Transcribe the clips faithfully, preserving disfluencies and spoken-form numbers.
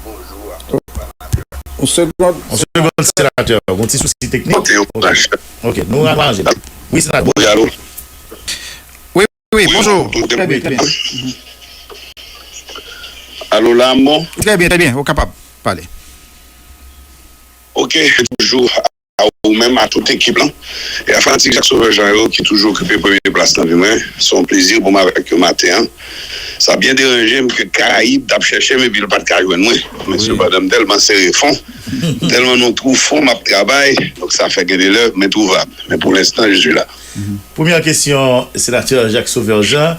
Yon segond. Yon segond, senatè. Yon ti sousi teknik. Ok, nou aranje. Wi, senatè. Wi, alo. Wi, wi, bonjou. Trè byen, trè byen. Alo, la, bon? Trè byen, trè byen. Ou kapab pale. Ok, bonjou a ou menm, a tout ekip lan, e a fanatik Jacques Sauveur Jean yo ki toujou okipe premye plas nan vi mwen. Se yon plezi pou m avèk yo maten an. Sa byen deranje m ke Karayib t ap chèche m epi l pa t ka jwenn mwen. Men sepandan, m tèlman sere fon, tèlman nan yon twou fon m ap travay, donk sa fè gen de lè m entwouvab. Men pou lenstan, je suis là. Premyè kesyon, senatè Jacques Sauveur Jean.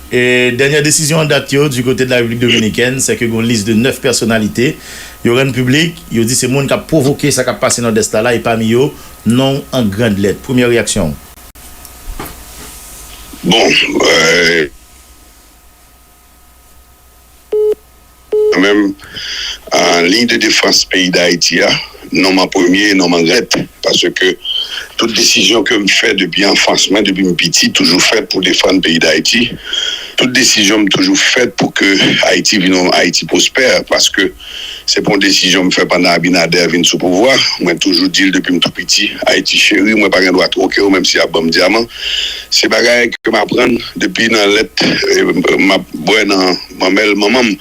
E dènyè desizyon an dat yo du kote de la Repiblik Dominikèn, se ke gon lis de nèf pèsonalite yo rann piblik, yo di se moun k ap pwovoke sa k ap pase Nòdès la la, e pami yo, non w an grand lèt. Premyè reyaksyon w? Bon, euh, Mwen menm, an liy de defans peyi Dayiti a, non m an premye, non m an grand lèt, paske tout desizyon ke m fè depi anfans mwen, depi m piti, toujou fèt pou defann peyi Dayiti. Tout desizyon m toujou fèt pou ke Ayiti vin yon Ayiti pwospè, paske se pa yon desizyon m fè pandan Abinader vin sou pouvwa. Mwen toujou di l depi m tou piti, Ayiti cheri, mwen pa gen dwa twoke w, menm si y ap ban m dyaman. Se bagay ke m aprann depi nan lèt, eh, m ap bwè nan manmèl manman m.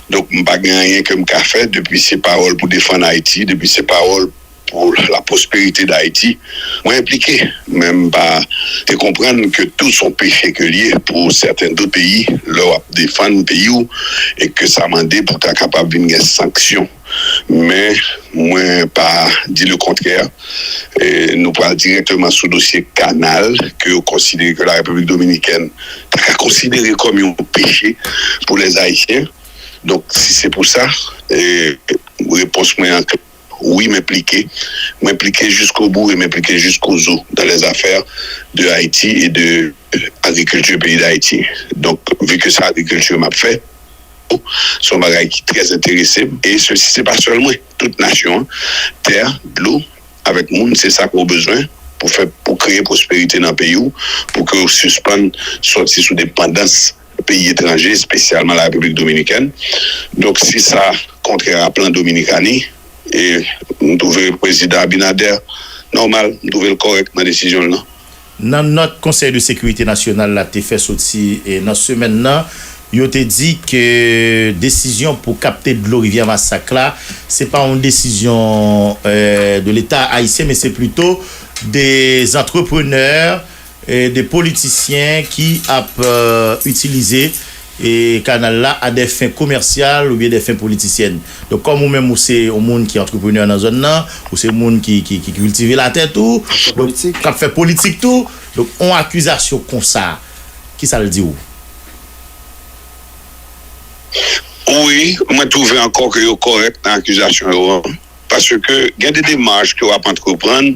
Donk, m pa gen anyen ke m ka fè depi se pawòl pou defann Ayiti, depi se pawòl pou la pwosperite d Ayiti. Mwen enplike, men m pa te konprann ke tou se yon peche ke l ye pou sèten dòt peyi, lè w ap defann peyi w, e ke sa mande pou ta kapab vin gen sanksyon. Men, mwen pa di le kontrè. E, nou pral dirèkteman sou dosye kanal ke yo konsidere ke la Repiblik Dominikèn ta ka konsidere kòm yon peche pou lèzayisyen. Donk, si se pou sa, e, repons mwen an, wi, m enplike. M enplike jiskobou e m enplike jiskozo dans les affaires de Haïti et de agrikilti peyi Dayiti. Donk, vi ke se agrikilti m ap fè, se yon bagay ki trè enterese m. E sesi, se pa sèl mwen, tout nasyon an, tè, dlo, avèk moun, se sa ke w bezwen pou fè, pou kreye pwosperite nan peyi w, pou ke w sispann sòti sou depandans peyi etranje, espesyalman la Repiblik Dominikèn. Donk, si sa kontrè a plan Dominikani, e m twouve prezidan Abinader nòmal, m twouve l kòrèk nan desizyon l nan. Nan nòt Konsèy de Sekirite Nasyonal la te fè soti, e, nan semèn nan, yo te di ke desizyon pou kapte dlo Rivyè Masak la, se pa yon desizyon, e, de Leta ayisyen, men se plito de antreprenè, e, de politisyen ki ap, e, itilize, e, kanal la a des fins commerciales oubyen des fins politiciennes. Donk, kòm ou menm, ou se yon moun ki antreprenè nan zòn nan, ou se moun ki, ki, ki kiltive latè tou, donk, k ap fè politik tou, donk, yon akizasyon konsa, kisa l di w? Wi, mwen twouve ankò ke yo kòrèk nan akizasyon yo an. Paske gen de demach ke w ap antreprann,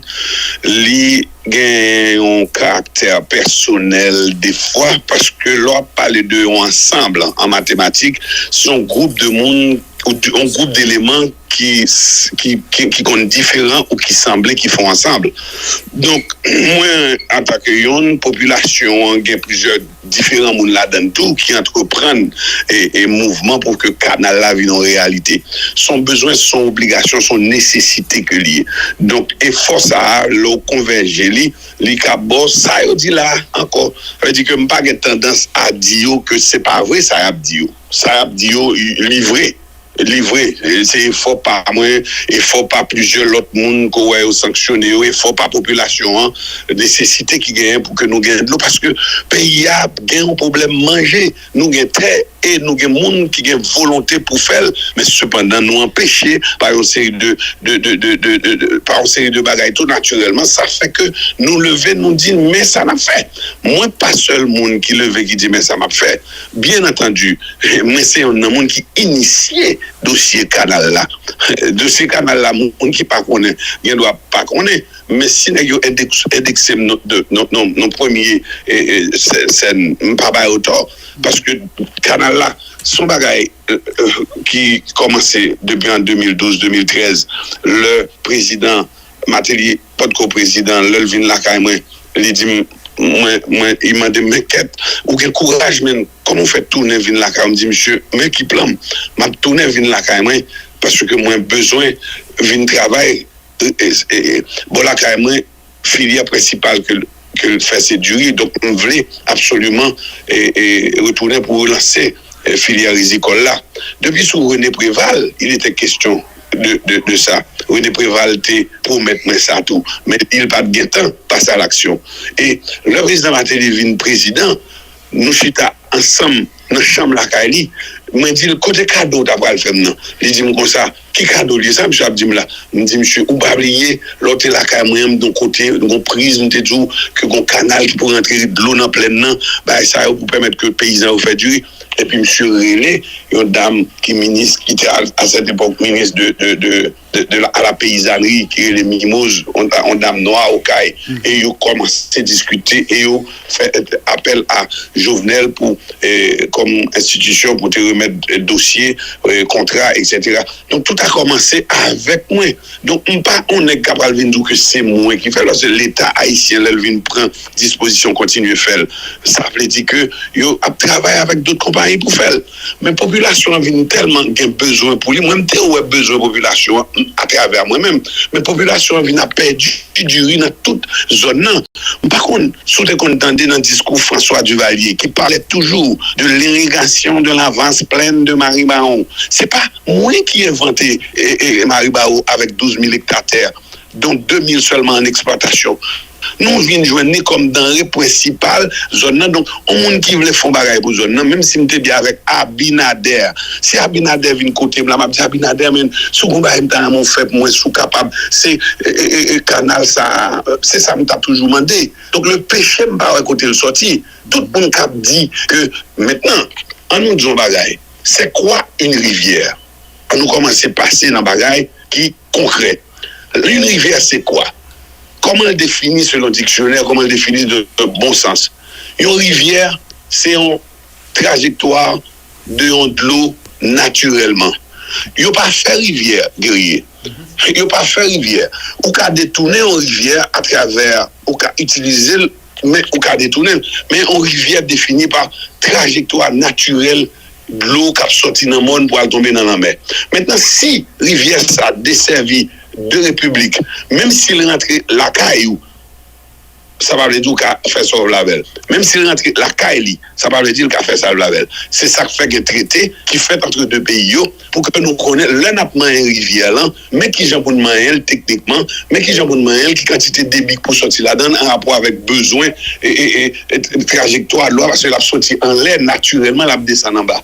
li gen yon karaktè pèsonèl defwa, paske lè w ap pale de yon ansanm an matematik, se yon gwoup de moun, ou di, yon gwoup deleman ki, ki, ki, ki konn diferan ou ki sanble, ki fè yon ansanm. Donk, mwen, antanke yonn, popilasyon an gen plizyè diferan moun ladan l tou ki antreprann e, e mouvman pou ke kanal la vin yon reyalite. Se yon bezwen, se yon obligasyon, se yon nesesite ke l ye. Donk, efò sa a, lè w konvèje li, li ka ba w sa yo di la a ankò. Sa vle di ke m pa gen tandans a di yo ke se pa vre sa y ap di yo. Sa y ap di yo, li vre. Li vre, e se efò pa mwen, efò pa plizyè lòt moun ke w wè yo sanksyone yo, efò pa popilasyon an, nesesite ki genyen pou ke nou gen dlo, paske peyi a gen yon pwoblèm manje, nou gen tè, e nou gen moun ki gen volonte pou fè l, men sepandan nou anpeche pa yon seri de, de, de, de, de, de, de, pa yon seri de bagay tou natirèlman, sa fè ke nou leve, nou di, men sa n ap fè. Mwen pa sèl moun ki leve ki di, men sa m ap fè. Byen antandi, mwen se yonn nan moun ki inisye dosye kanal la. Dosye kanal la, moun ki pa konnen, gen dwa pa konnen. Men si nèg yo endeks-, endekse m nan, de, nan, nan, nan premye, e, e, sè-, sèn, m pa ba yo tò. Paske kanal la, se yon bagay, e, e, ki kòmanse depi an de mil douz, de mil trèz, lè prezidan Martelly potko prezidan, lè l vin lakay mwen, li di m, mwen, mwen, li mande m, men kèt, ou gen kouraj, men kòman w fè tounen vin lakay ou? M di, "Misye, men ki plan m, m ap tounen vin lakay mwen, paske mwen bezwen vin travay e, e, e, bò lakay mwen, filyè prensipal ke l, ke l fè se diri. Donk, m vle absoliman e, e, retounen pou relanse e, filyè rizikòl la." Depi sou René Préval, il était question de, de, de sa. René Préval te pwomèt mwen sa tou. Men il pa t gen tan pase a laksyon. E lè prezidan Martelly vin prezidan, nou chita ansanm nan chanm lakay li. Mwen di l, "Kote kado w ta pral fè m nan?" Li di m konsa, "Ki kado l ye sa, misye ap di m la?" M di, "Misye, ou pa bliye, lè w te lakay mwen an, m te yon kote, yon priz, m te di w ke gon kanal ki pou rantre dlo nan plèn nan, bagay sa yo pou pèmèt ke peyizan yo fè diri." Epi misye rele yon dam ki minis, ki te a, a sèt epòk minis de, de, de, de, de la, à la paysannerie, ki rele Mimoz, yon, yon dam nwa Okay. E yo kòmanse diskite, e yo fè apèl a Jovenel pou, e, kòm enstitisyon pou te remèt, e, dosye, e, kontra, etsetera. Donk, tout a kòmanse avèk mwen. Donk, m pa yon nèg k ap pral vin di w ke se mwen ki fè l, paske Leta ayisyen, lè l vin pran dispozisyon, kontinye fè l, sa vle di ke yo ap travay avèk dòt konpayi pou fè l. Men popilasyon an vin tèlman gen bezwen pou li. Mwen, m te wè bezwen popilasyon an atravè mwen menm. Men popilasyon an vin ap pèdi diri nan tout zòn nan. M pa konn si w te konn tande nan diskou François Duvalier, qui parlait toujours de l'irrigation de la vaste plaine de Maribawon. Se pa mwen ki envante e, e, Maribawon avèk douz mil ekta tè, dont de mil sèlman an eksplwatasyon. Nou vin jwenn li kòm danre prensipal zòn nan. Donk, yon moun ki vle fè yon bagay pou zòn nan, menm si m te byen avèk Abinader, si Abinader vin kote m la, m ap di, "Abinader, men, si w gon bagay m ta renmen w fè pou mwen, si w kapab, se, e, e, e, e, kanal sa a." Se sa m t ap toujou mande. Donk, le péché, m pa wè kote l sòti. Tout moun k ap di ke, mentnan, ann nou di yon bagay. C'est quoi une rivière? Ann nou kòmanse pase nan bagay ki konkrè. Une rivière, c'est quoi? Kòman l defini selon diksyonè, kòman l defini de, de bon sans? Yon rivyè, se yon trajektwa de yon dlo natirèlman. Yo pa fè rivyè, Guerrier. Yo pa fè rivyè. Ou ka detounen yon rivyè atravè, ou ka itilize l, men ou ka detounen l. Men yon rivyè defini pa trajektwa natirèl dlo k ap sòti nan mòn pou al tonbe nan lanmè. Mentnan, si rivyè sa desèvi de repiblik, menm si l rantre lakay ou, sa pa vle di w ka fè sa w vle avè l. Menm si l rantre lakay li, sa pa vle di l ka fè sa l vle avè l. Se sa k fè gen trete ki fèt antre de peyi yo, pou ke nou konnen lè n ap manyen rivyè lan, men kijan pou n manyen l teknikman, men kijan pou n manyen l, ki kantite debi k pou sòti ladan l an rapò avèk bezwen e, e, e, e, trajektwa dlo a, paske l ap sòti anlè, natirèlman, l ap desann anba.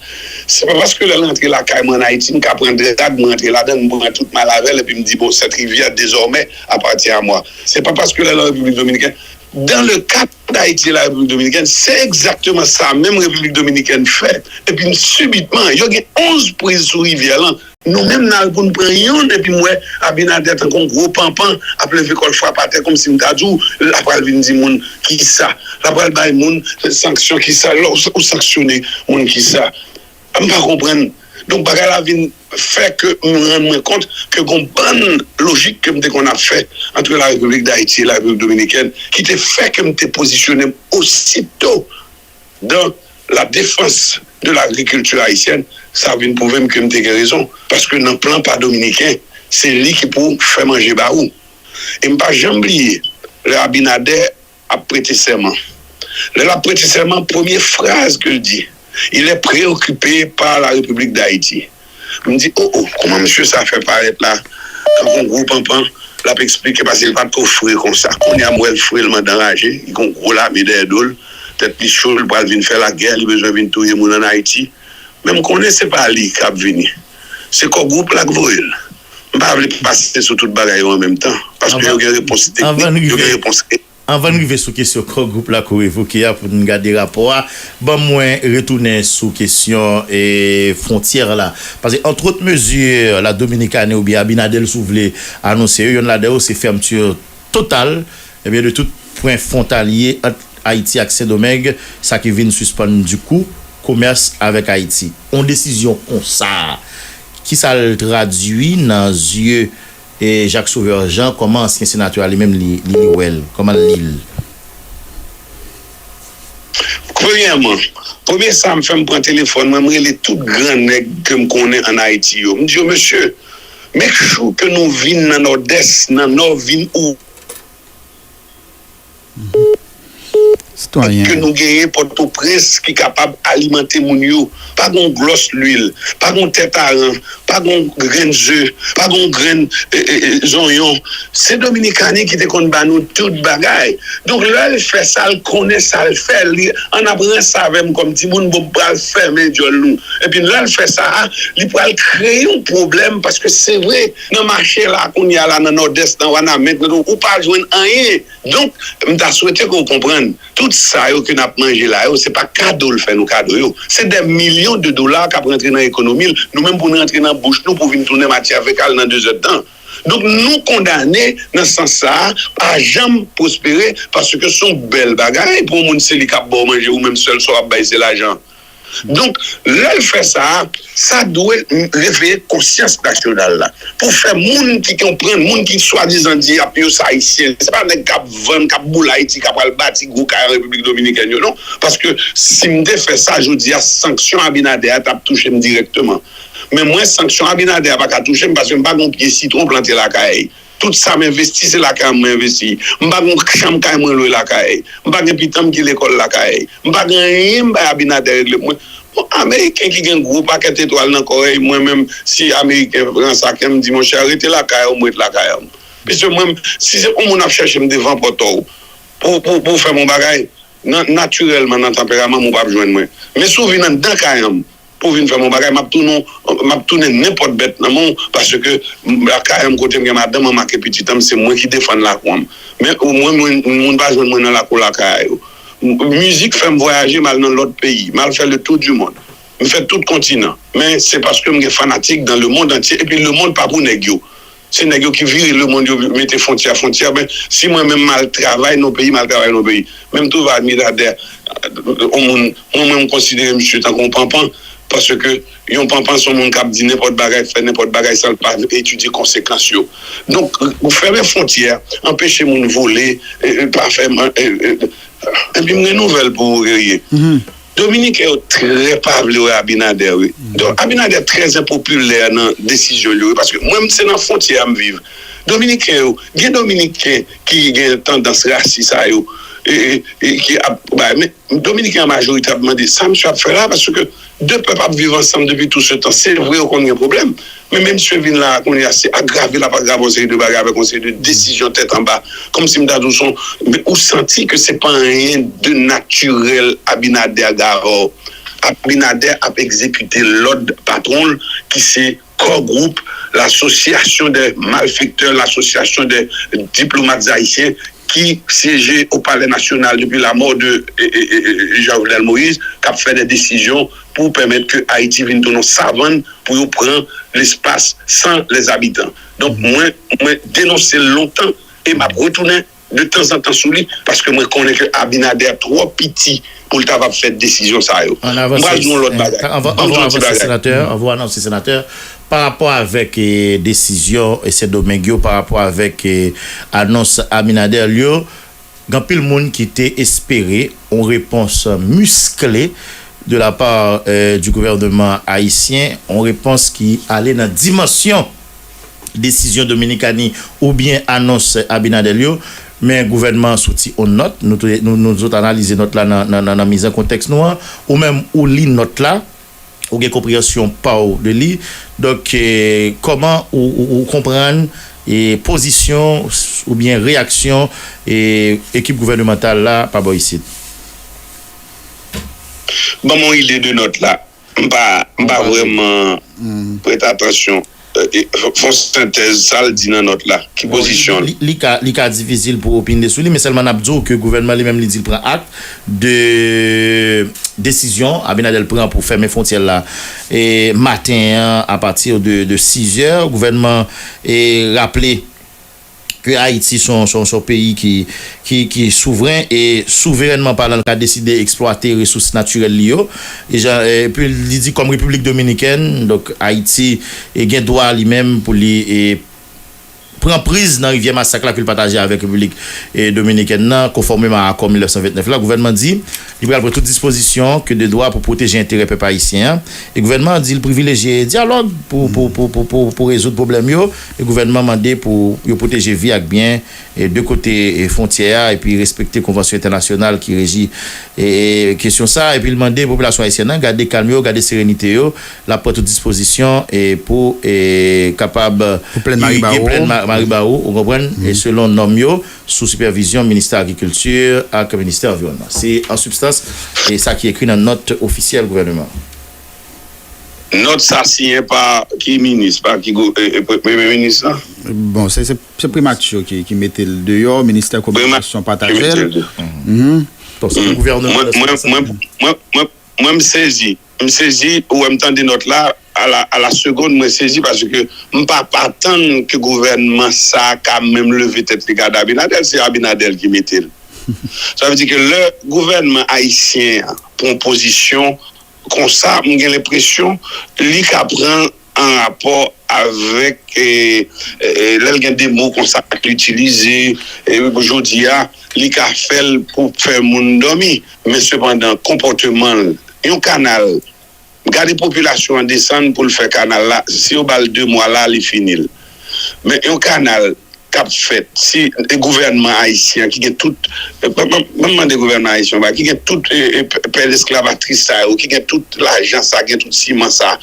Se pa paske lè l rantre lakay mwen ann Ayiti, m ka pran drag, mwen rantre ladan l, m pran tout mal avè l, epi m di, "Bon, cette rivière, désormais, appartient à moi." Se pa paske lè nan Repiblik Dominikèn, dans le cas d'Haïti et la République Dominicaine, se egzakteman sa menm Repiblik Dominikèn fè. Epi m sibitman, yo gen onz priz sou rivyè lan. Nou menm n al pou n pran youn, epi m wè Abinader tankou yon gwo panpan ap leve kò l frape atè, kòmsi m ta di w, l ap pral vin di moun kisa, l ap pral bay moun sanksyon kisa, lè w, ou sanksyone moun kisa. M pa konprann. Donk, bagay la vin fè ke m rann mwen kont ke gon bann lojik ke m te konn ap fè entre la République d'Haïti et la République dominicaine, ki te fè ke m te pozisyone m osito dans la défense de l'agriculture haïtienne, sa vin pwouve m ke m te gen rezon. Paske nan plan pa dominiken, se li ki pou fè manje ba ou. E m pa janm bliye, lè Abinader ap prete sèman. Lè l ap prete sèman, premye fraz ke l di, il est préoccupé par la République d'Haïti. M di, "O, o, kòman misye sa fè parèt la? Tankou yon gwo panpan, l ap eksplike, paske l pa t ko fre konsa. Kounye a, m wè l fre, l mande anraje, li gen yon gwo lame dèyè do l, tèt li cho, l pral vin fè lagè, li bezwen vin touye moun ann Ayiti." Men m konnen se pa li k ap vini. Se kò gwoup la k voye l. M pa vle pase sou tout bagay yo an menm tan, paske yo gen repons teknik, yo gen repons. Anvan n rive sou kesyon kò gwoup la ke w evoke a pou n gade rapò a, ban mwen retounen sou kesyon e fwontyè la. Paske, entre autres mesures, la Dominikani oubyen Abinader, si w vle, anonse yo, yonn ladan yo se fèmti total, ebyen, de tout pwen fwontalye ant Ayiti ak Sendomeng, sa ki vin sispann, dikou, komès avèk Ayiti. Yon desizyon konsa, kisa l tradui nan zye e Jacques Sauveur Jean, kòman ansyen senatè a li menm li, li, li wè l? Kòman l li l? Premyèman, premye sa m fè, m pran telefòn mwen, m rele tout gran nèg ke m konnen ann Ayiti yo. M di yo, mesye, make sure ke nou vin nan Nòdès, nan Nò, vin ou. Sitwayen. Ke nou genyen Pòtoprens ki kapab alimante moun yo. Pa gen glòs lwil, pa gen tèt aran, pa gen grenn ze, pa gen grenn e, e, e, zonyon. Se Dominikani ki te konn ba nou tout bagay. Donk, lè l fè sa, l konnen sa l fè. Li, ann ap ranse avè m kòm timoun, bon, m pral fèmen djòl nou. Epi, lè l fè sa a, li pral kreye yon pwoblèm, paske se vre, nan mache la, kounye a la, nan Nòdès, nan Wanament, nan, ou pa jwenn anyen. Donk, m ta swete ke w konprann, tout sa yo ke n ap manje la yo, se pa kado l fè nou kado yo. Se dè milyon de dola k ap rantre nan ekonomi l. Nou menm pou n rantre nan bouch nou pou vin tounen matyè fekal nan de zèdtan. Donk, nou kondane nan sans sa a, pa janm pwospere, paske se yon bèl bagay pou yon moun se li k ap ba w manje, ou menm sèl sa w ap bay se lajan. Donk, lè l fè sa a, sa dwe reveye konsyans nasyonal la. Pou fè moun ki konprann, moun ki swadizan di y ap yo se Ayisyen, se pa nèg k ap vann, k ap boule Ayiti, k ap al bati gwo kay an Repiblik Dominikèn yo, non. Paske si m te fè sa, jodi a, sanksyon Abinader a t ap touche m dirèkteman. Men mwen, sanksyon Abinader a pa ka touche m paske m pa gen yon pye sitwon plante lakay. Tout sa m envesti, se lakay mwen envesti. M pa gen yon chanm kay mwen lwe lakay. M pa gen pitit m ki lekòl lakay. M pa gen anyen m bay Abinader regle pou mwen. Bon, Ameriken ki gen gwo pakèt etwal nan kò yo, mwen menm, si Ameriken ranse ak mwen, m di, monchè, rete lakay ou, m ret lakay m. Piske mwen, si se yon moun ap chèche m devan pòt ou pou, pou, pou fè m yon bagay, nan, natirèlman, nan tanperaman m, ou p ap jwenn mwen. Men si w vin anndan kay an m, pou w vin fè m yon bagay, m ap tounen, m ap tounen nenpòt bèt nan men w, paske m, lakay an m kote m gen madanm an m ak pitit an m, se mwen ki defann lakou an m. Men, mwen, mwen, moun pa jwenn mwen nan lakou lakay yo. M, mizik fè m vwayaje, m al nan lòt peyi, m al fè le tour du monde. M fè tout kontinan. Men, se paske m gen fanatik dans le monde entier, epi le monde pa pou nèg yo. Se nèg yo ki vire lemonn, yo mete fwontyè a fwontyè. Men, si mwen menm m al travay nan peyi, m al travay nan peyi. Men m twouve Abinader, yon moun, mwen menm m konsidere misye tankou yon panpan, paske yon panpan se yon moun k ap di nenpòt bagay, k fè nenpòt bagay san l pa etidye konsekans yo. Donk, ou fèmen fwontyè a, anpeche moun vole, e, e, pa fè, e, e, epi m gen nouvèl pou ou, Guerrier. Dominiken yo trè pa vle wè Abinader, wi. Donk, Abinader trè enpopilè nan desizyon l yo, wi, paske mwen, se nan fwontyè a m viv. Dominiken yo, gen Dominiken ki gen tandans rasis sa yo, e, e, e ki ap bay, men Dominiken an majorite ap mande sa misye ap fè la, paske de pèp ap viv ansanm depi tout se tan. Se vre, yo konn gen pwoblèm, men, men misye vin la a kounye a, se agrave l ap agrave yon seri de bagay avèk yon seri de desizyon tèt anba. Kòmsi m ta di w se yon, men ou santi ke se pa anyen de natirèl Abinader gen avè w. Abinader ap egzekite lòd patwon l, ki se Core Group, l'association des malfaiteurs, l'association des diplomates haïtiens, ki syeje o Palè Nasyonal depi lamò de, e, e, e, e, Jovenel Moïse, k ap fè de desizyon pou pèmèt ke Ayiti vin tounen yon savann pou yo pran lespas san lèzabitan. Donk, mwen, mwen denonse l lontan e m ap retounen de tanzantan sou li, paske mwen konnen ke Abinader twò piti pou l ta va fè desizyon sa yo. M pral di yon lòt bagay. M pral di yon ti bagay. Anvan w avanse, senatè, anvan w anonse, senatè, pa rapò avèk, e, desizyon, e, Sendomeng yo, pa rapò avèk, e, anons Abinader yo, gen anpil moun ki te espere yon repons miskle de la part, euh, du gouvernement haïtien, yon repons ki ale nan dimansyon desizyon Dominikani oubyen anons Abinader yo, men gouvènman an soti yon nòt, nou, nou, nou zot analize nòt la nan, nan, nan, nan mizankontèks nou an, ou menm ou li nòt la, ou gen konpreyansyon pa w de li. Donk, eh, kòman ou, ou, ou konprann, eh, pozisyon oubyen reyaksyon, eh, ekip gouvènemantal la pa bò isit? Ban m yon ide de nòt la. M pa, m pa vrèman prete atansyon. Eh, eh, fè yon sentèz, sa l di nan nòt la, ki pozisyon l? Li, li, li ka, li ka difisil pou opine sou li, men sèlman n ap di w ke gouvènman li menm li di l pran ak de desizyon Abinader pran pou fèmen fwontyè l la, e, maten an, apati de, de sizè. Gouvènman, e, raple ke Ayiti se yon, se yon, se yon peyi ki, ki, ki souvren e, souverènman palan, l ka deside eksplwate resous natirèl li yo. E jan, epi li di kòm Repiblik Dominikèn, donk, Ayiti, e, gen dwa li menm pou li, e, pran priz nan rivyè Masak la ke l pataje avèk Repiblik, e, Dominikèn nan, konfòmeman a akò mil nèf san vennèf la. Gouvènman di li pral pran tout dispozisyon ke de dwa pou pwoteje enterè pèp ayisyen an. E gouvènman an di l privilejye dyalòg pou, pou, pou, pou, pou, pou rezoud pwoblèm yo. E gouvènman mande pou yo pwoteje vi ak byen, e, de kote, e, fwontyè a, epi respekte konvansyon entènasyonal ki reji, e, e, kesyon sa a. Epi l mande popilasyon ayisyèn nan gade kalm yo, gade serenite yo. L ap pran tout dispozisyon, e, pou, e, kapab, pou plèn, e, gen Maribawou, plèn Ma-, Maribawou, ou konprann, e, selon nòm yo, sou sipèvizyon Ministè Agrikilti ak Ministè Anviwònman. Se, an sibstans, e, sa ki ekri nan nòt ofisyèl gouvènman. Nòt sa siyen pa ki minis, pa ki gou-, e, e, pre-, premye minis la? Bon, se, se, se primati yo ki, ki mete l deyò, ministè kominikasyon pataje l. Mhm. Donk, se gouvènman mwen, mwen, mwen, mwen, mwen, mwen, m sezi. M sezi, ou wè m tande nòt la, a la, a la segonn, mwen sezi paske m pa, pa tann ke gouvènman sa a ka menm leve tèt li gade Abinader, se Abinader ki mete l. Sa vle di ke lè gouvènman ayisyen an pran pozisyon konsa, m gen lenpresyon li ka pran an rapò avèk, e, e, lè l gen de mo konsa k itilize, e, pou jodi a, li ka fè l pou fè moun dòmi. Men sepandan, konpòteman l, yon kanal, gade popilasyon an desann pou l fè kanal la, si yo ba l de mwa la, li fini l. Men yon kanal k ap fèt, si, e, gouvènman ayisyen an ki gen tout, e, ban m mande gouvènman ayisyen an, ki gen tout, e, e, pè, pè esklavatris sa yo, ki gen tout lajan sa, gen tout siman sa,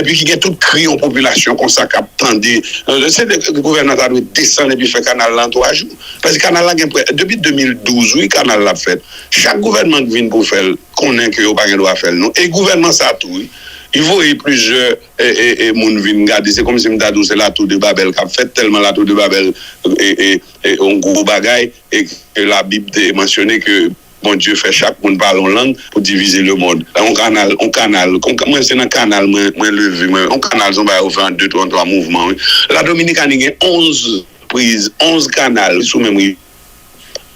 epi ki gen tout kri yon popilasyon konsa k ap tande, e, se de, gouvènman ta dwe desann epi fè kanal la an twa jou. Paske kanal la gen prè, depi de mil douz, wi, kanal la ap fèt. Chak gouvènman k vin pou fè l, konnen ke yo pa gen dwa fè l, non. E gouvènman sa tou, wi, li voye plizyè, e, e, e, moun vin gade. Se kòmsi m ta di w se Latou de Babèl k ap fèt, tèlman Latou de Babèl, e, e, e, yon gwo bagay, e ke Labib te mansyone ke Bondye fè chak moun pale yon lang pou divize lemonn. La, yon kanal, yon kanal, yon ka-, mwen se nan kanal mwen, mwen leve, mwen, yon kanal se yon bagay yo fè an de, twa, twa mouvman, wi. La Dominikani gen onz priz, onz kanal sou menm ri.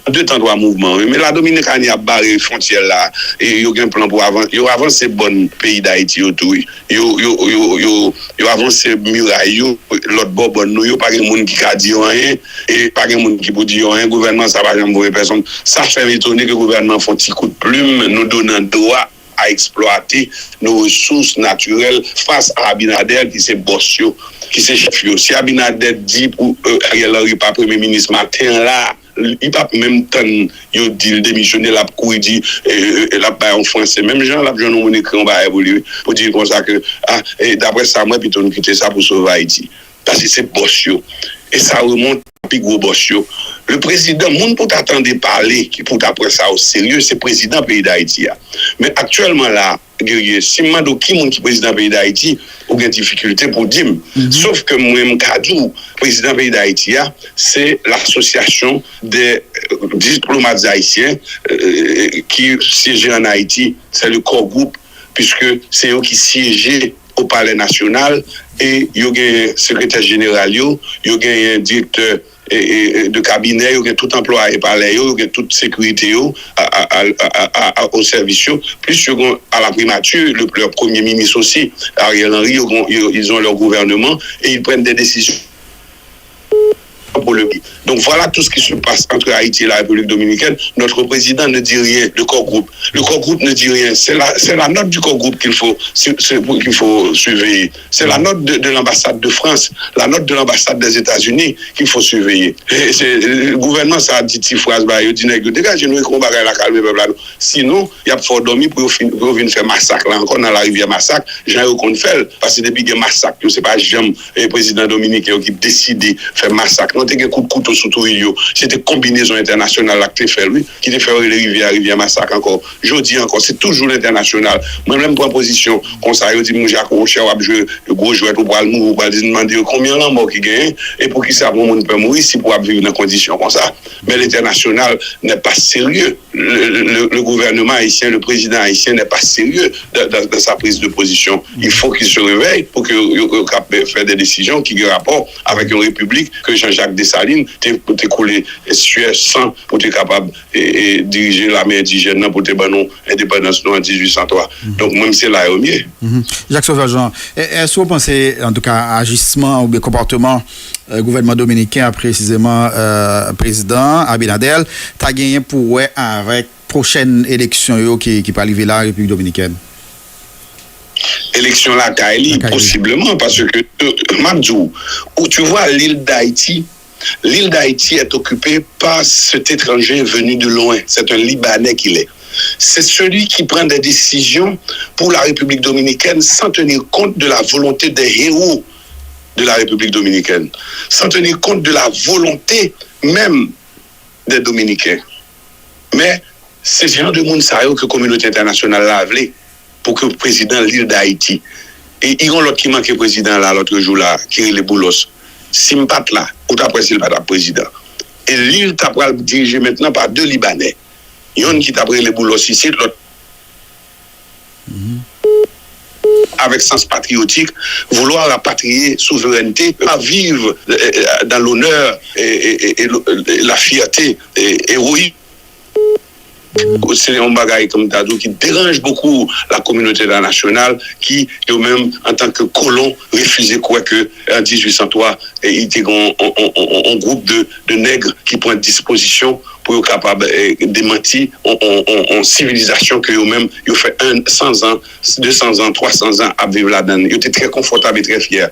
De tan twa mouvman, wi. Men la Dominikani ap bare fwontyè la. E yo gen plan pou avan-, yo avanse bòn peyi Dayiti yo tou, wi. Yo, yo, yo, yo, yo avanse miray yo, lòt bò bòn nou yo, pa gen moun ki ka di yo anyen, e pa gen moun ki pou di yo anyen. Gouvènman sa pa janm voye pèsonn. Sa fè m etone ke gouvènman fè yon ti kout plim, nou do nan do a a eksplwate nos ressources naturelles face à Abinader ki se bòs yo, ki se chèf yo. Si Abinader di pou, e, Ariel Henry pa premye minis maten an la, li p ap menm tann yo di l demisyone, l ap kouri di, e, e, e, l ap bay yon franse. Menm jan l ap jwenn yon moun ekri yon bagay pou li, wi, pou di l konsa ke, a, e, daprè sa m wè, pito n kite sa pou sove Ayiti. Paske se bòs yo. E sa remonte a pi gwo bòs yo. Le prezidan, moun pou ta tande pale, ki pou ta pran sa o serye, se prezidan peyi Dayiti a. Men aktyèlman la, Guerrier, si m mande w ki moun ki prezidan peyi Dayiti, ou gen difikilte pou w di m. Sof ke mwen, m ka di w, prezidan peyi Dayiti a, se l'association des, euh, diplomates haïtiens, euh, ki syeje an Ayiti. Se le core group, puiske se yo ki syeje o Palè Nasyonal, e yo gen sekretè jeneral yo, yo gen direktè, e, e, e, de kabinè, yo gen tout anplwaye palè yo, yo gen tout sekirite yo a, a, o sèvis yo, plis yo gen a la primati, le, le premye minis osi, Ariel Henry, yo, yo, ils ont leur gouvernement et ils prennent des décisions pour le pays. Donc voilà tout ce qui se passe entre Haïti et la République dominicaine. Notre président ne dit rien. Le core group, le core group ne dit rien. C'est la, c'est la note du core group qu'il faut, c'est, c'est pour, qu'il faut surveiller. C'est la note de, de l'ambassade de France, la note de l'ambassade des États-Unis qu'il faut surveiller. E se, e, gouvènman sa a di ti fraz ba yo, di nèg yo, degaje nou, e kon bagay la kalme pèp la, non. Sinon, y ap fè w dòmi pou yo fin, pou yo vin fè masak la ankò nan larivyè Masak, jan yo konn fè l. Paske depi gen masak yo, se pa janm, e, prezidan dominiken yo ki deside fè masak. Non, te gen kout kouto sou Trujillo. Se te konbinezon entènasyonal la ki te fè l, wi, ki te fè yo rele rivyè a rivyè Masak ankò. Jodi a ankò, se toujou lentènasyonal. Mwen, lè m pran pozisyon konsa, yo di m, Jako Wochè, w ap jwe gwo jwèt, ou pral mouri, ou pral di, m mande yo konbyen lanmò ki genyen, e poukisa pou yon moun pè mouri si pou ap viv nan kondisyon konsa. Men lentènasyonal n'est pas sérieux. Le, le, le, le gouvernement haïtien, le président haïtien n'est pas sérieux dans, dans, dans sa prise de position. Il faut qu'il se réveille pour que yo, yo, yo kab fè des décisions ki gen rapò avèk yon repiblik ke Jean-Jacques Desalin te, te koule syè san pou te kapab e, e, dirije lame endijèn nan pou te ban nou endepandans nou an dizuit san twa. Donk, mwen, se la yo m ye. Jacques Sauveur Jean, èske w panse, antouka, ajisman oubyen konpòtman gouvènman dominiken an, presizeman prezidan Abinader, ta genyen pou wè avèk pwochèn eleksyon yo ki, ki pral rive la an Repiblik Dominikèn? Eleksyon lakay li, posibleman, paske, m ap di w, ou, tu vois, l'île d'Haïti, l'île d'Haïti est occupée par cet étranger venu de loin. C'est un Libanais qu'il est. C'est celui qui prend des décisions pour la République dominicaine sans tenir compte de la volonté des héros de la République dominicaine, sans tenir compte de la volonté même des Dominicains. Men, se jan de moun sa yo ke kominote entènasyonal la vle pou ke prezidan lil Dayiti. E, e yon lòt ki manke prezidan la lòt jou la, ki rele Boulos. Si m pa t la, ou t ap wè si l pa t ap prezidan. E lil ta pral dirije mentnan pa de Libanè. Yonn ki t ap rele Boulos isit, lòt avec sens patriotique, vouloir rapatrier souveraineté, à vivre euh, euh, dans l'honneur et, et, et, et le- et la fierté et, héroïque. Se yon bagay, kòm ta di w, ki deranj bokou la kominote entènasyonal, ki, yo menm, antanke kolon, refize kwè ke an dizuit san twa, e, i te gen yon, yon, yon, yon, yon gwoup de, de nèg ki pran dispozisyon pou yo kapab eh, demanti on, on, on, on sivilizasyon ke yo menm yo fè en, san zan, de san zan, twa san zan ap viv ladan l. Yo te trè konfòtab e trè fyè.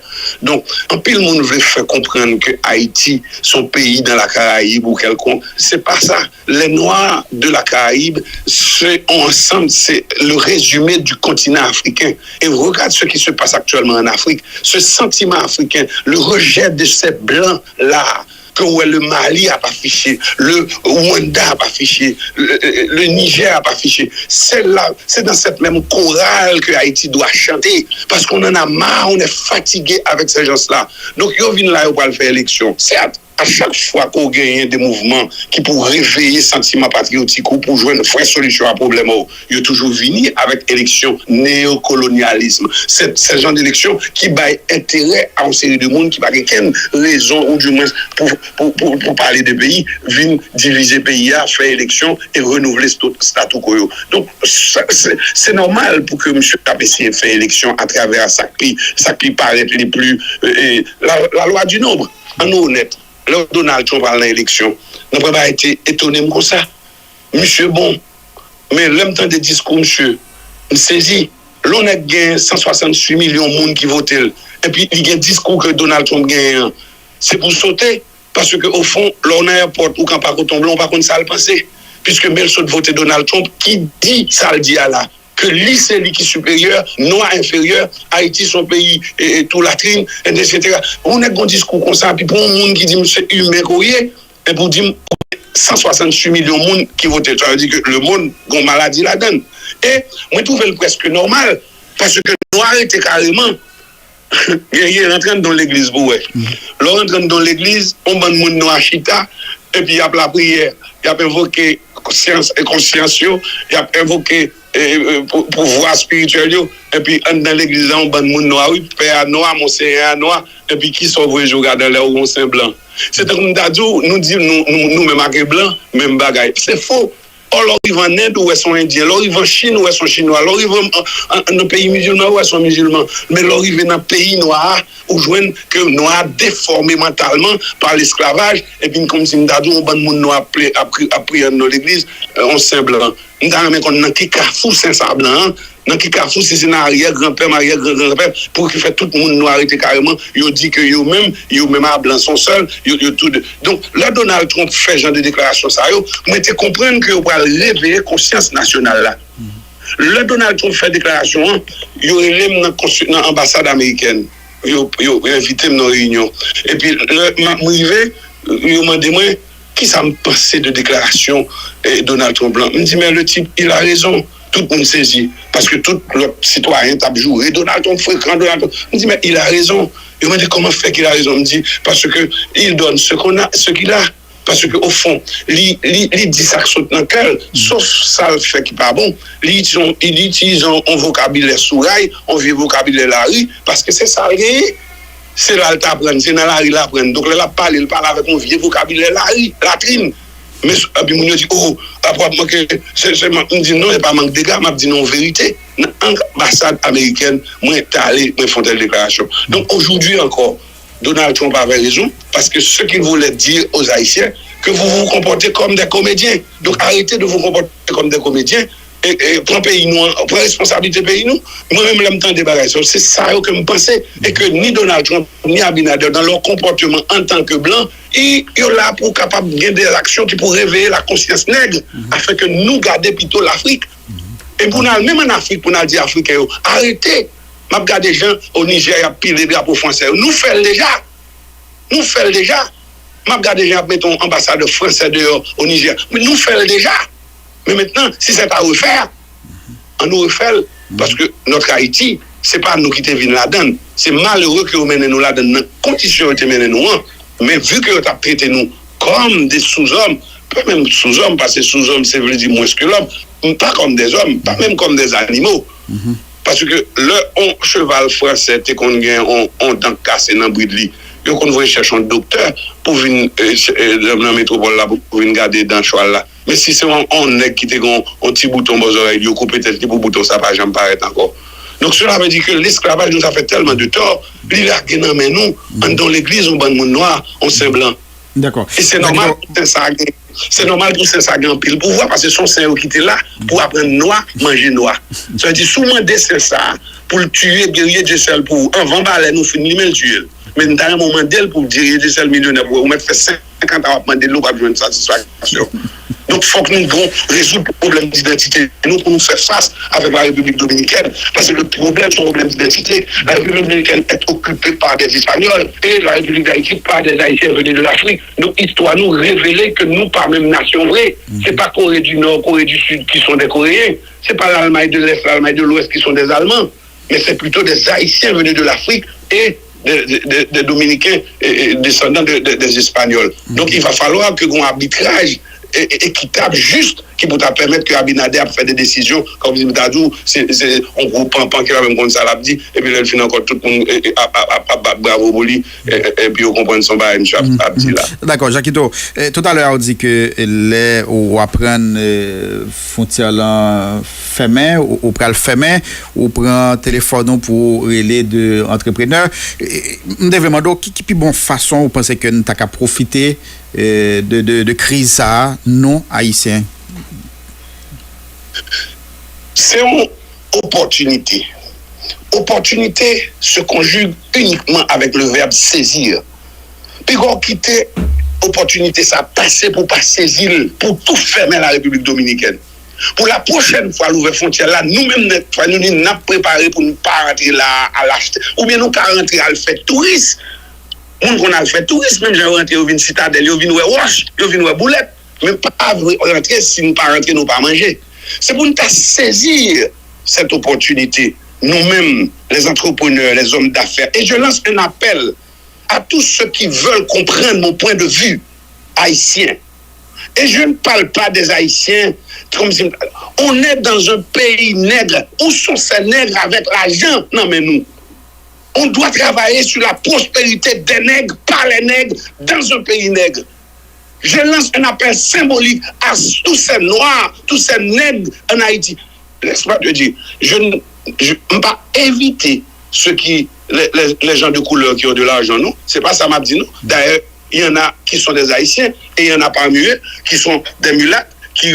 Donk, anpil moun vle fè konprann ke Ayiti se yon peyi dans la Caraïbe ou quelconque. Se pa sa. Les Noirs de la Caraïbe, c'est un ensemble, c'est le résumé du continent africain. Et regarde ce qui se passe actuellement en Afrique. Ce sentiment africain, le rejet de ces blancs-là, ke w wè le Mali ap afiche, le Rwanda ap afiche, le, le Niger ap afiche. Se la, se dans cette même chorale que Haïti doit chanter, parce qu'on en a marre, on est fatigué avec ces gens-là. Donk yo vin la, yo pral fè eleksyon. Sèt, a chak fwa ke w genyen de mouvman ki pou reveye santiman patriyotik ou pou jwenn vrè solisyon a pwoblèm ou, yo toujou vini avèk eleksyon neokolonyalism. Se, se jan de eleksyon ki bay enterè a yon seri de moun ki pa gen kenn rezon ou di mwens pou, pou, pou, pou pale de peyi, vin divize peyi a, fè eleksyon e renouvle sto- statu quo yo. Donk, sa- se, se nòmal pou ke misye ap eseye fè eleksyon atravè sa k pi, sa k pi parèt li pli, euh, euh, la, la loi du nombre. Ann nou onèt, lè Donald Trump al nan eleksyon, nan pwen bagay te etone m konsa. Misye bon, men lè m tande diskou misye, m sezi. Lè yon nèg gen san swasantuit milyon moun ki vote l, epi li gen diskou ke Donald Trump genyen an, se pou sote. Paske, ofon, lè w nan èpòt, ou kanpe akote yon blan, ou pa konn sa l panse. Piske men l sot vote Donald Trump, ki di sa l di a la, ke li se li ki siperyè, nwa enferyè, Ayiti se yon peyi e, e, tou latrin, etsetera. Yon nèg gen yon diskou konsa, epi pou yon moun ki di m se imen ke w ye, epi w di m san swasantuit milyon moun ki vote l, sa vle di ke lemonn gen yon maladi ladan l. E mwen twouve l prèske nòmal, paske nou arete kareman, Guerrier, rantre anndan yon legliz pou w wè. Lè w rantre anndan yon legliz, yon bann moun nwa chita, epi y ap lapriyè, y ap envoke konsyans, konsyans yo, y ap envoke eh, eh, pou- pouvwa espirityèl yo, epi anndan legliz la, yon bann moun nwa, wi, pè a nwa, monsenyè a nwa, epi kisa w voye jouk adan lè w gon sen blan? Se tankou m ta di w, nou di nou, nou, nou menm ak blan, menm bagay. Se fo. Ò, lè w rive an End, ou wè se yon Endyen. Lè w rive an Chin, ou wè se yon Chinwa. Lè w rive an- an- an- nan peyi mizilman, ou wè se yon mizilman. Men lè w rive nan peyi nwa a, ou jwenn ke nwa a defòme mantalman pa lesklavaj, epi n kòmsi m ta di w, yon bann moun nwa ap ple- ap pri- ap priye anndan yon legliz, eh, yon sen blan. M ta renmen konn nan ki kafou sen sa blan an, nan ki kafou, si se nan aryè granpè m, aryè gran granpè, pou ki fè tout moun nwa rete kareman, yo di ke yo menm, yo menm a blan se yon sèl, yo, yo tou de. Donk, lè Donald Trump fè jan de deklarasyon sa yo, mwen te konprann ke yo pral reveye konsyans nasyonal la. Lè Donald Trump fè deklarasyon an, yo rele m nan, konsi- nan anbasad amerikèn. Yo, yo, yo envite m nan reyinyon. Epi, lè m ap rive, yo mande mwen, kisa m panse de deklarasyon eh, Donald Trump lan. M di, men le type, il a raison. Tout moun sezi. Paske tout lòt sitwayen t ap joure Donald Trump frekan, Donald Trump. M di, men il a raison. Yo mande, comment fait qu'il a raison? M di, parce que il donne ce qu'on a, ce qu'il a. Paske, au fond, li, li, li di sa k sot nan kè l, sof sa l fè ki pa bon. Li itilize, li itilize yon, yon vokabilè sou ray, yon vye vokabilè lari, paske se sa l genyen. Se la l t aprann, se nan lari l aprann. Donk, lè l ap pale, l pale avèk yon vye vokabilè lari, latrin. Men, epi moun yo di, oh, apre w ap manke, se, se, m di, non, e pa mank dega, m ap di nou yon verite. Nan anbasad amerikèn, mwen t ale, mwen fè yon tèl deklarasyon. Donk, aujourd'hui encore, Donald Trump avait raison, parce que ce qu'il voulait dire aux Haïtiens, que vous vous comportez comme des comédiens. Donc, arrêtez de vous comporter comme des comédiens, e, e, pran peyi nou an, pran responsablite peyi nou. Mwen menm, lè m tande bagay sa yo, se sa yo ke m panse, e ke ni Donald Trump, ni Abinader, dans leur comportement en tant que blanc, i, yo la pou kapab gen de aksyon ki pou reveye la konsyans nèg, afin ke nou gade pito Lafrik. E pou n al menm an Afrik, pou n al di Afriken yo, arete, m ap gade jan o Nijè y ap pile drapo fransè yo. Nou fè l deja. Nou fè l deja. M ap gade jan y ap mete yon anbasadè fransè deyò o Nijè. Men nou fè l deja. Men mentnan, si c'est à refaire, ann nou refè l. Paske notre Haïti, se pa nou ki te vin ladan l. Se malere ke yo mennen nou ladan l nan kondisyon yo te mennen nou an. Men vi ke yo t ap trete nou kòm de souzòm, pa menm souzòm, paske souzòm se vle di mwens ke lòm, pa kòm de zòm, pa menm kòm de zanimo. Paske lè yon cheval fransè te konn gen yon, yon dan k kase nan brid li, yo konn voye chèche yon doktè pou vin, e, nan metwopòl la pou vin gade dan chwal la. Men si se yon, yon nèg ki te gen yon, yon ti bouton bò zòrèy li, yo koupe tèt li pou bouton sa pa janm parèt ankò. Donk, cela veut dire que l'esclavage nous a fait tellement de tort, li lage nan men nou, anndan yon legliz, yon bann moun nwa, yon sen blan. Dakò. E se nòmal pou sen sa gen, se nòmal pou sen sa gen anpil pouvwa, paske se yon sen yo kite la pou aprann nwa manje nwa. Sa vle di, si w mande sen sa pou l tiye Guerrier Dieuseul pou ou, anvan ba lè nou fin limen l tiye l. Men m ta renmen w mande l pou Guerrier Dieuseul milyonè pou ou mèt fè senkant an w ap mande l, ou p ap jwenn satisfaksyon. Donk, fòk nou gon rezoud pwoblèm idantite nou pou nou fè fas avèk la Repiblik Dominikèn. Paske le problème, c'est un problème d'identité. La République dominicaine est occupée par des Espagnols et la République d'Haïti par des Haïtiens venus de l'Afrique. Donk, istwa nou revele ke nou pa menm nasyon vre. Se pa Corée du Nord, Corée du Sud qui sont des Coréens. Se pa l'Allemagne de l'Est, l'Allemagne de l'Ouest qui sont des Allemands. Mais c'est plutôt des Haïtiens venus de l'Afrique et des, des, des, des Dominicains et, et descendants de, de, des Espagnols. Donc, il va falloir que gon arbitraj e, e, ekitab, jis, ki pou ta pèmèt ke Abinader ap fè de desizyon, kòm si m ta di w, se, se yon gwo panpan ki pa menm konn sa l ap di, epi lè l fin ankò, tout moun e, e, ap, ap, ap, ap bat bravo pou li, e, e, epi yo konprann se yon bagay misye ap, ap di la. Dakò, Jakito, e, toutalè a ou di ke, e, lè ou aprann, e, fwontyè lan fèmen, ou, ou pral fèmen, ou pran telefòn ou pou rele de antreprenè. E, m te vle mande w, ki, ki pi bon fason ou panse ke n ta ka pwofite, e, de, de, de kriz sa a, nou, Ayisyen? Se yon opòtinite. Opòtinite se konjige inikman avèk le vèb sezir. Piga w kite opòtinite sa pase pou w pa sezi l, pou w tou fèmen la Repiblik Dominikèn. Pou la pwochèn fwa l ouvè fwontyè la, nou menm nèt fwa nou di n ap prepare pou nou pa rantre la a al achte. Oubyen nou ka rantre al fè touris. Moun konn al fè touris, menm jan yo rantre, yo vin Sitadèl, yo vin wè wòch, yo vin wè boulèt. Men pa vre rantre, si nou pa rantre, nou pa manje. Se pou n ta sezi cette opportunité, nous-mêmes, les entrepreneurs, les hommes d'affaires. Et je lance un appel à tous ceux qui veulent comprendre mon point de vue haïtien. Et je ne parle pas des Haïtiens comme si on est dans un pays nègre. Où sont ces nègres avec l'argent? Non, mais nous. On doit travailler sur la prospérité des nègres, par les nègres, dans un pays nègre. Je lance un appel symbolique à tous ces noirs, tous ces nègres en Haïti. Laisse-moi te dire, je ne je, m pa envite ceux qui, les, les, les gens de couleur qui ont de l'argent, non. C'est pas ça m'a dit, non. D'ailleurs, il y en a qui sont des Haïtiens et il y en a parmi eux qui sont des mulattes qui,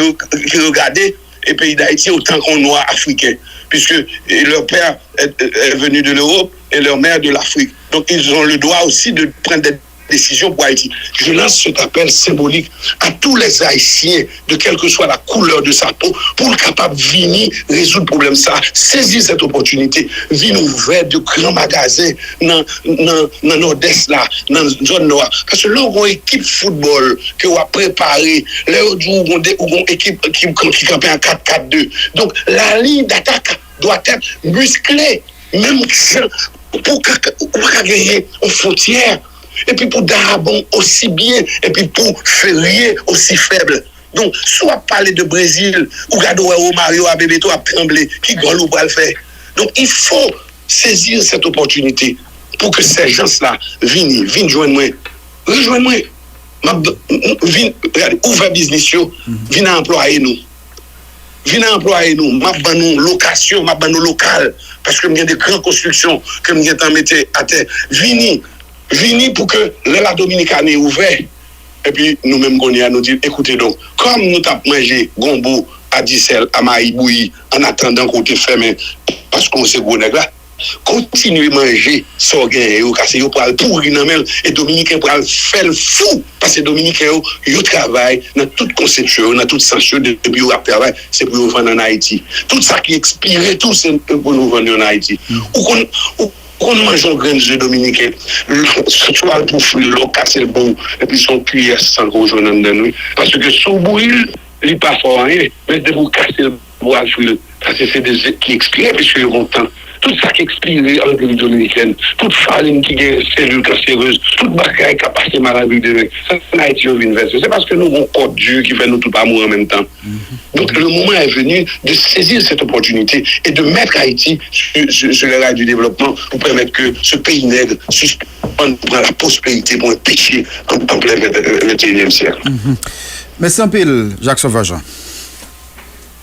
qui regardent le pays d'Haïti autant qu'on noir africain, puisque leur père est, est venu de l'Europe et leur mère de l'Afrique. Donc, ils ont le droit aussi de prendre des décision pour Haïti. Je lance cet appel symbolique à tous les Haïtiens, de quelle que soit la couleur de sa peau, pou l kapab vini rezoud pwoblèm sa, sezi cette opportunité, vin ouvè de gran magazen nan, nan, nan Nòdès la, nan zòn nò a. Paske lè w gon ekip foutbòl ke w ap prepare, lè yo di w gon, de, ou gon ekip ki, ki kanpe an kat kat de. Donk, la ligne d'attaque doit être musclée. Menm jan pou ka, ou pa ka genyen yon fwontyè epi pou Daraban osi byen epi pou Ferye osi fèb. Donk, si w ap pale de Brezil, ou gade w wè Romario a Bebeto ap tranble, ki gòl ou pral fè? Donc, il faut saisir cette opportunité. pou ke sèjans la vini, vin jwenn mwen, rejwenn mwen. M ap vin, gade, ouvè biznis yo, vin anplwaye nou. Vin anplwaye nou, m ap ban nou lokasyon, m ap ban nou lokal, paske m gen de gran konstriksyon ke m gentan mete atè. Vini, vini pou ke lè la Dominikani ouvè, epi nou menm kounye a nou di, ekoute donk, kòm nou t ap manje gonbo a disèl, a mayi bouyi, an atandan ke w te fèmen, paske w se gwo nèg la, kontinye manje sa w genyen yo, kase yo pral pouri nan men l, e Dominiken pral fè l fou, paske Dominiken yo, yo travay nan tout konsepsyon yo, nan tout sans yo, depi yo ap travay, se pou yo vann ann Ayiti. Tout sa ki ekspire tou, se pou nou vann yo ann Ayiti. Ou konn, ou konn manje yon grenn ze Dominiken, swa l pou fri l, lè w kase l pou ou, epi se yon kiyè san ke w jwenn anndan l, wi. Paske si w bouyi l, li pa fè w anyen, men depi w kase l, pou al fri l. Sa se, se de ze ki ekspire, piske yo kontan. Tout sa ki ekspire an Repiblik Dominikèn, tout farin ki gen selil kanserez, tout bagay k ap pase mal an Repiblik Dominikèn, sa ann Ayiti yo vin fè sa. Se paske nou gon kòd di ki fè nou tout pa mouri an menm tan. Donc, le moment est venu de saisir cette opportunité et de mettre Haïti sur, sur, sur les rails du développement pour permettre que ce pays nègre suspenn pran la prospérité pour un péché en, en plein vingt et unième siècle. Mèsi anpil, Jacques Sauveur Jean.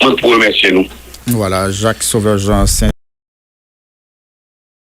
Mwen pou remèsye nou. Voilà, Jacques Sauveur Jean,